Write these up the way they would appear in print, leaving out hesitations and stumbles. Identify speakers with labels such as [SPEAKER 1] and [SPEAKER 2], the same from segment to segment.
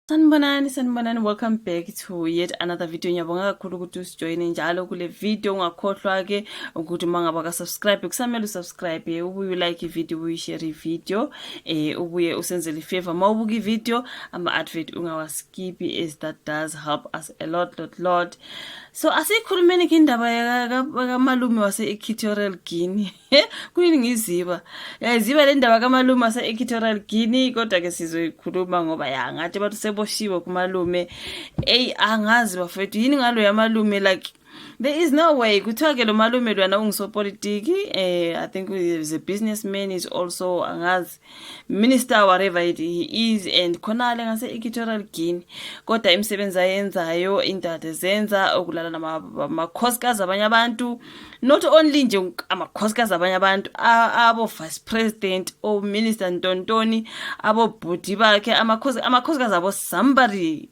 [SPEAKER 1] Sanibonani, sanibonani. Welcome back to yet another video. Ngiyabonga kakhulu ukuthi usijoyine njalo kule video. Ungakhohlwa ke ukuthi uma ngabe ka-subscribe, kusamele usubscribe, ubuye ulike ivideo, ubuye ushare ivideo, ubuye usenzele ifavor uma ubuka ivideo, ama-advert ungawaskipi, as that does help us a lot, lot, lot. So asiyikhulumeni ke indaba kamalume wase-Equatorial Guinea. Kuyini ngiziba yayiziba le ndaba kamalume wase-Equatorial Guinea, kodwa-ke sizoyikhuluma ngoba ya ngathi abantu seboshiwe kumalume. Eyi, angazi bafethu, yini ngalo yamalume? Like, there is no way. Kuthiwa-ke lo malume lwana ungusopolitiki, I think is a businessman, is also, angazi, minister, whatever he is, and khonale ngase-Equatorial Guinea, kodwa imisebenzi ayenzayo, into ade zenza ukulala namakhosikazi abanye abantu. Not only nje amakhosikazi abanye abantu, abo-vice president, o-minister, ntontoni, abobhudi bakhe, amakhosikazi abo somebody.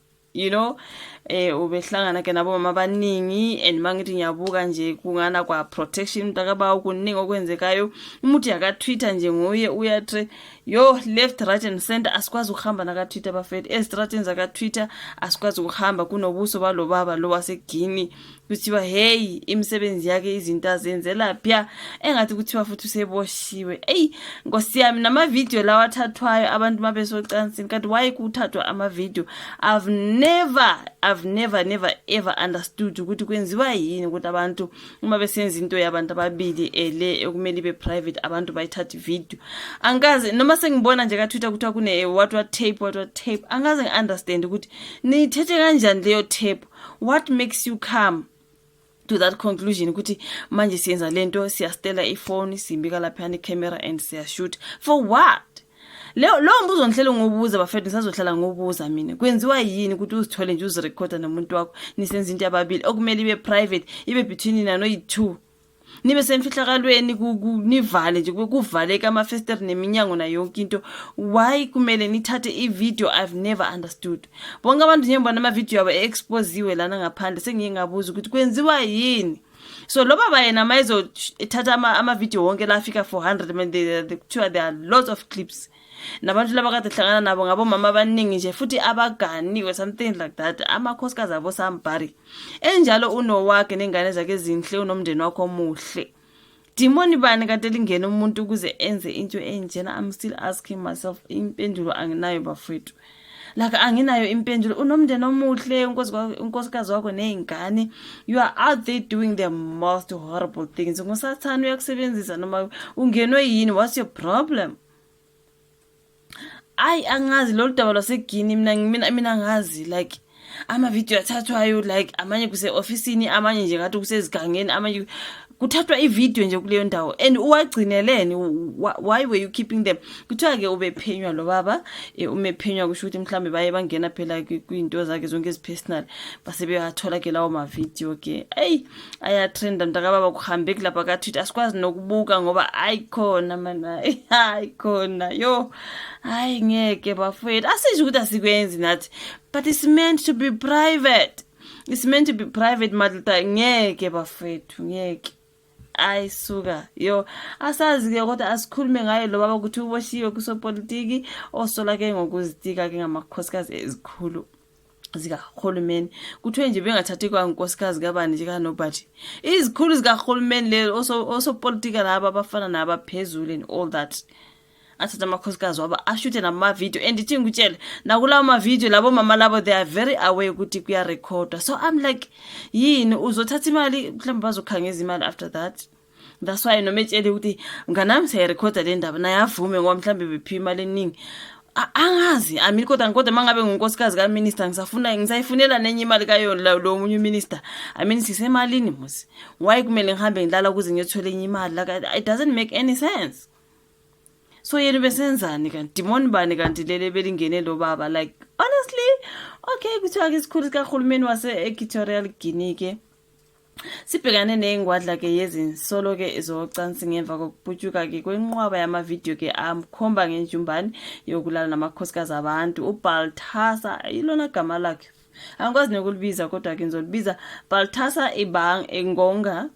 [SPEAKER 1] Ubehlangana ke nabo mama abaningi, and mangithi ngiyabuka nje kungana kwa protection, mntakabawo, kuningi okwenzekayo. Umuntu yaka Twitter nje nguye uyatre yo left, right and center. Asikwazi ukuhamba naka Twitter bafethu, ezitrateni zaka Twitter asikwazi ukuhamba, kunobuso balo baba lo waseGuinea. Kuthiwa hey, imisebenzi yakhe, izinto azenzela phya, engathi kuthiwa futhi useboshiwe. Eyi nkosi yami, namavidiyo lawa athathwayo abantu mabesocansini, kanti why kuthathwa amavidiyo? I've never, never ever understood ukuthi kwenziwa yini ukuthi abantu uma besenza into yabantu ababili le ekumele ibe private, abantu bayithathe ividiyo. Angikaze, noma sengibona nje ka-Twitter kuthiwa kune what what tape, what what tape, angaze ngi-understand ukuthi niyithethe kanjani leyo tape. What makes you come to that conclusion ukuthi manje siyenza lento, siyastela ifoni, simbika laphayana icamera and siyashoot for what? Leyo lowo mbuzo ngihlele ngobuza bafethu, ngisazohlala ngobuza mina. Kwenziwa yini ukuthi uzithole nje uzirekhoda nomuntu wakho, nisenza into yababili okumele ibe private, ibe between nina noyi-two, nibe semfihlakalweni, nivale nje, kuvaleke amafesteri neminyango nayo yonke into? Why kumele nithathe i-video? I've never understood. Bonke abantu nje ngibona amavidiyo abo e-exposiwe lana ngaphandle, sengiye ngabuza ukuthi kwenziwa yini. So lo baba yena mayezothatha amavidiyo wonke la afika 400, man, kuthiwa there are lots of clips nabantu laba kade hlangana nabo, ngabomama abaningi nje futhi abaganiwe, something like that, amakhosikazi abo sambari enjalo. Unowakhe nengane zakhe ezinhle, unomndeni wakho omuhle. Dimoni bani kade lingena umuntu ukuze enze into enjena? I'm still asking myself, impendulo anginayo bafethu, like anginayo impendulo. Unomndeni omuhle, unkosikazi wakho ney'ngane, you are out there doing the most horrible things. Ngusathane uyakusebenzisa noma ungenwe yini? What's your problem? Ayi, angazi lolu daba lwaseGuinea. Mina angazi, like amavidiyo athathwayo, like amanye kuse-ofisini, amanye nje ngathi kusezigangeni, amanye kuthathwa ividiyo nje kuleyo ndawo, and uwagcineleni? Why were you keeping them? Kuthiwa-ke ubephenywa lo baba. Umephenywa kusho ukuthi mhlawumbe baye bangena phela kwiy'nto zakhe zonke ezi-personal, base beyathola ke lawo mavidiyo ke. Eyi, ayatrenda mntakababa, kuhambeki lapha ka-Twitter, asikwazi nokubuka ngoba ayi khona mani, hayi, hayi khona yo, hayi ngeke bafowethu. Asisho ukuthi asikwenzi nathi, but it's meant to be private, it's meant to be private madoda. Ngeke bafowethu, ngeke, ayi suka yo. Asazi-ke, kodwa asikhulume ngaye lo baba ukuthi uboshiwe kusopolitiki osola ke ngokuzitika ke ngamakhosikazi ezikhulu zikahulumeni. Kuthiwe nje bengathathi kwankosikazi kabani nje, kanobody, izikhulu zikahulumeni lelo, osopolitika laba abafana nabaphezulu and all that, athatha amakhosikazi wabo, ashuthe namavidiyo. And ithi ngikutshele, nakulawo mavidiyo labo mama labo, they are very aware ukuthi kuyarekhodwa. So I'm like, yini uzothatha imali? Mhlawumbe bazokhangeza imali after that. That's why noma etshele ukuthi mnganami, siyayirekhoda le ndaba, naye avume, ngoba mhlawumbe bephiwe imali eningi. Angazi, I mean, kodwa uma ngabe ngunkosikazi kaminister, ngisafuna, ngisayifunela nenye imali kayo lo munye uminister. I mean, sisemalini musi, why kumele ngihambe ngilala ukuze ngiyothola enye imali? Like, it doesn't make any sense. So yena besenzani kanti? Dimoni bani kanti leli belingene lo baba? Like, honestly. Okay, kuthiwa-ke isikhulu sikahulumeni wase-Equatorial Guinea ke sibhekane nengwadla-ke yezinsolo-ke zocansi ngemva kokuputshuka-ke kwenqwaba yamavidiyo-ke amkhomba ngenjumbane yokulala namakhosikazi abantu. UBaltasar ilona gama lakhe, angikwazi nokulibiza, kodwa-ke ngizolibiza Baltasar Ebang Engonga.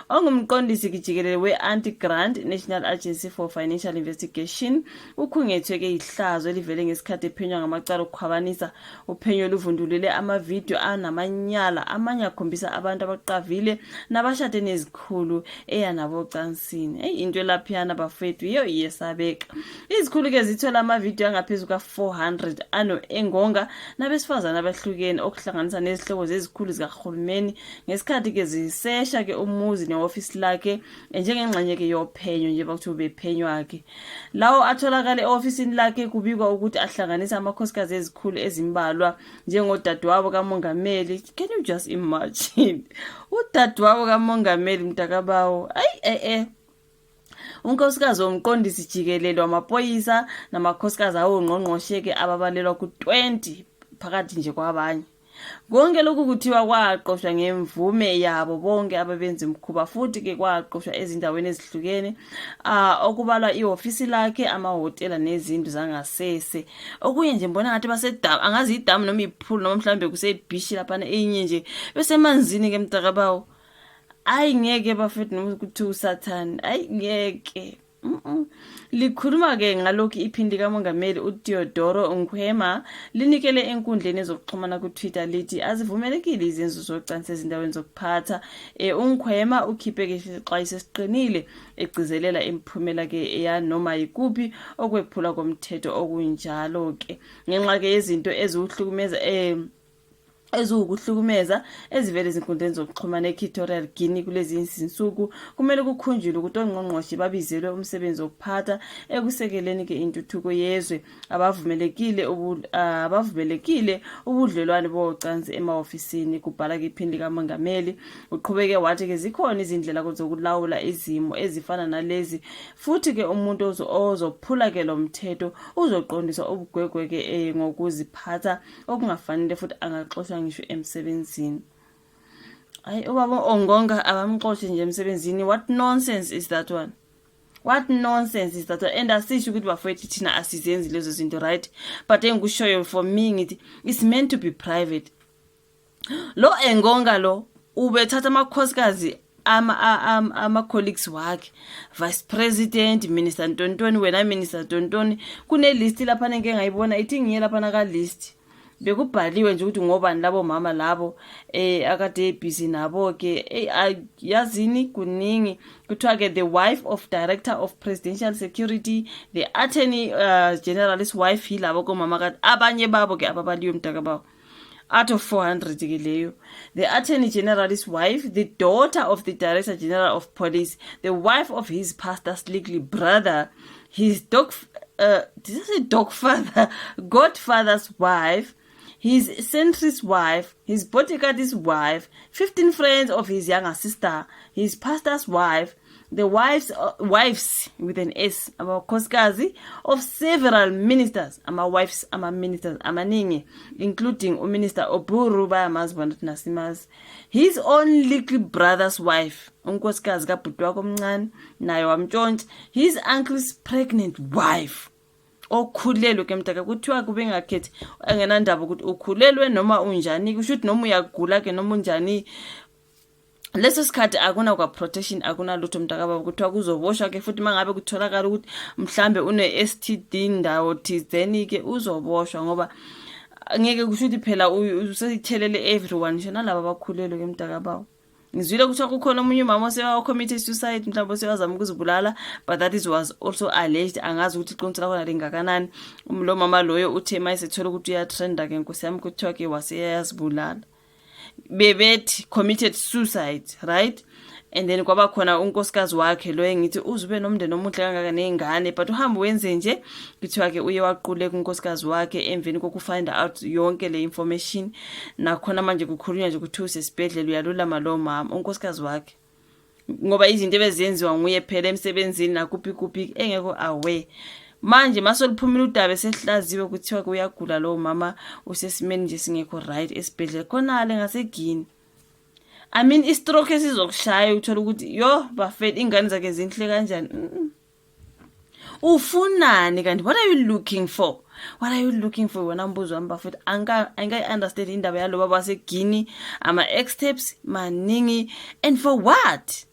[SPEAKER 1] Ongumqondisi jikelele we-Anti-Grant National Agency for Financial Investigation ukhungethwe-ke ihlazo elivele ngesikhathi ephenywa ngamacala okukhwabanisa. Uphenyo luvundulule amavidiyo anamanyala amanye akhombisa abantu abaqavile nabashade nezikhulu eya nabo ocansini. Eyi, into elaphiyana bafethu yiyo iyesabeka. Izikhulu-ke zithola amavidiyo angaphezu ka-400 ano-Engonga nabesifazane abahlukene okuhlanganisa nezihlobo zezikhulu zikahulumeni ngesikhathi-ke zisesha-ke umuzi nehhovisi lakhe njengengxenye-ke yophenyo njengoba kuthiwa ubephenywa-ke. Lawo atholakale e-ofisini lakhe kubikwa ukuthi ahlanganisa amakhosikazi ezikhulu ezimbalwa njengodadewabo kamongameli. Can you just imagine? Udadewabo kamongameli, mntakabawo. Ayi eh eh. Unkosikazi womqondisi jikelele wamaphoyisa namakhosikazi awongqongqoshe-ke ababalelwa ku-20 phakathi nje kwabanye. Konke lokhu kuthiwa kwaqoshwa ngemvume yabo bonke ababenza imikhuba futhi-ke kwaqoshwa ezindaweni ezihlukene okubalwa ihhovisi lakhe, amahhotela nezindlu zangasese. Okunye nje ngibona ngathi basedamu, angazi idamu noma iphulu noma mhlawumbe kusebhishi laphana enye nje besemanzini-ke mntakabawo. Ayi ngeke bafethu noma kuthiwa usathane, ayi ngeke. Likhuluma-ke ngalokhu iphini likaMongameli uTeodoro Nguema linikele enkundleni yezokuxhumana ku-Twitter lithi azivumelekile izenzo zocansi ezindaweni zokuphatha. UNguema ukhiphe-ke isixwayiso esiqinile egcizelela imiphumela-ke yanoma yikuphi okwephulwa komthetho okunjalo-ke ngenxa-ke yezinto eziwuhlukumeza eziwukuhlukumeza ezivele ezinkundleni zokuxhumana e-Equatorial Guinea kulezi zinsuku. Kumele kukhunjulwe ukuthi ongqongqoshe babizelwe umsebenzi wokuphatha ekusekeleni-ke intuthuko yezwe. Abavumelekile ubudlelwane bocansi emahofisini, kubhala-ke iphini likamongameli. Uqhubeke wathi-ke zikhona izindlela zokulawula izimo ezifana nalezi futhi-ke umuntu ozophula-ke lo mthetho uzoqondiswa ubugwegwe-ke ngokuziphatha okungafanele futhi angaxoshwa ngisho emsebenzini. Hayi, ubaba Engonga abamxoshe nje emsebenzini. What nonsense is that one? What nonsense is that one? And asisho ukuthi bafowethu thina asizenzi lezo zinto, right? But engikushoyo for me ngithi it's meant to be private. Lo Engonga lo ubethatha amakhosikazi ama-colleagues wakhe, vice president, minister ntontoni, wena minister ntontoni. Kune-list laphana engike ngayibona, ithi ngiye laphana ka-list, bekubhaliwe nje ukuthi ngobani labo mama labo akade ebusy nabo ke. Yazini kuningi. Kuthiwa ke the wife of director of presidential security, the attorney general's wife, yilabo komama kade abanye babo ke ababaliwe mntakabawo out of 400 ke leyo, the attorney general's wife, the daughter of the director general of police, the wife of his pastor's legal brother, his dog, did I say dog father, godfather's wife, his sentry's wife, his bodyguard's wife, 15 friends of his younger sister, his pastor's wife, the wives, wives with an S, amakhosikazi of several ministers, ama-wives ama-ministers amaningi, including uMinister Oburu, bayamazi bona thina simazi, his own little brother's wife, unkosikazi kabhuti wakho omncane naye wamntshontsha, his uncle's pregnant wife okhulelwe ke mntaka. Kuthiwa kube ngakhethi, engenandaba ukuthi ukhulelwe noma unjani, kusho ukuthi noma uyagula ke noma unjani, leso sikhathi akuna kwa protection, akunalutho mntakababa. Kuthiwa kuzoboshwa ke futhi mangabe kutholakala ukuthi mhlambe une-STD ndawo thizeni ke, uzoboshwa ngoba ngeke kusho ukuthi phela useyithelele everyone, ngisho nalaba abakhulelwe ke mntakabawo. Ngizwile kuthiwa kukhona omunye umama osewa-commit suicide, mhlawumbe osewazama ukuzibulala, but that is was also alleged. Angazi ukuthi iqiniso lakhona lingakanani. Lo mama loyo uthe uma esethola ukuthi uyatrenda ke nkosi yami, kuthiwa ke waseyazibulala, bebethi committed suicide, right? And then kwaba khona unkosikazi wakhe lo engithi uzube nomndeni omuhle kangaka ney'ngane, but uhambe wenze nje. Kuthiwa-ke uye waquleka unkosikazi wakhe emveni kokufind out yonke le information. Nakhona manje kukhulunywa nje kuthiwa usesibhedlela, uyalulama lowo mama, unkosikazi wakhe, ngoba izinto ebezenziwa nguye phela emsebenzini nakuphi kuphi engekho aware. Manje masoluphumile udaba esehlaziwe, kuthiwa kuyagula lowo mama, usesimeni nje singekho right esibhedlela khonale ngaseGuinea. I mean, i-stroke esizokushaya uthola ukuthi yo bafethu, ingane zakhe zinhle kanjani. Ufunani kanti? What are you looking for? What are you looking for wena? Mbuzo wami bafethu, angikayi-understand indaba yalo baba waseGuinea, ama-ex tapes maningi, and for what?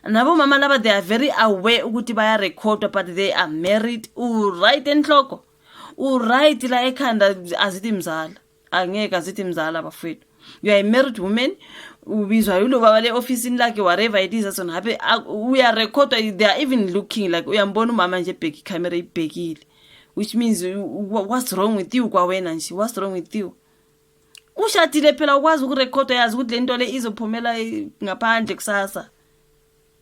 [SPEAKER 1] Nabo mama laba, they are very aware ukuthi bayarekhodwa, but they are married. U-right enhloko, u-right la ekhanda, azithi mzala, angeke azithi mzala bafowethu. You are a married woman, ubizwa yilo baba le ofisini lakhe, whatever it is, asona habe uyarekhodwa. They are even looking like, uyambona umama nje ebheka ikhamera ibhekile, which means what's wrong with you kwawena nje? What's wrong with you? Ushadile phela, ukwazi ukurekhodwa, yazi ukuthi le nto le izophumela ngaphandle kusasa,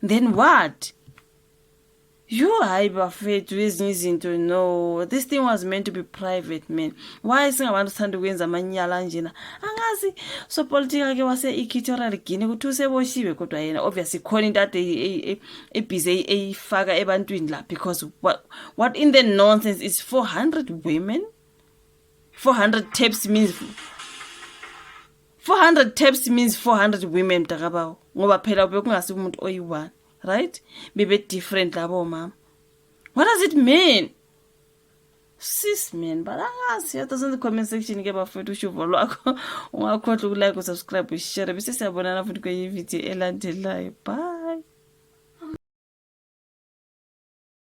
[SPEAKER 1] then what you? Hayi bafethu, ezinye izinto, no, this thing was meant to be private, man. Why singabantu sithanda ukwenza amanyala anjena? Angazi. Sopolitika ke wase-Equatorial Guinea ukuthi useboshiwe, kodwa yena obviously khona into ade ebhizi eyifaka ebantwini la, because what in the nonsense is 400 women? 400 tapes means 400 tapes means 400 women, mntakabawo, ngoba phela bekungasi umuntu oyi-one, right? Bebe different labo mama. What does it mean, sis, man? But angazi. Yathi in the comment section ke bafowethu, usho uvo lwakho. Ungakhohlwa ukulike, usubscribe, ushare, bese siyabonana futhi kwenye ividiyo elandelayo. Bye.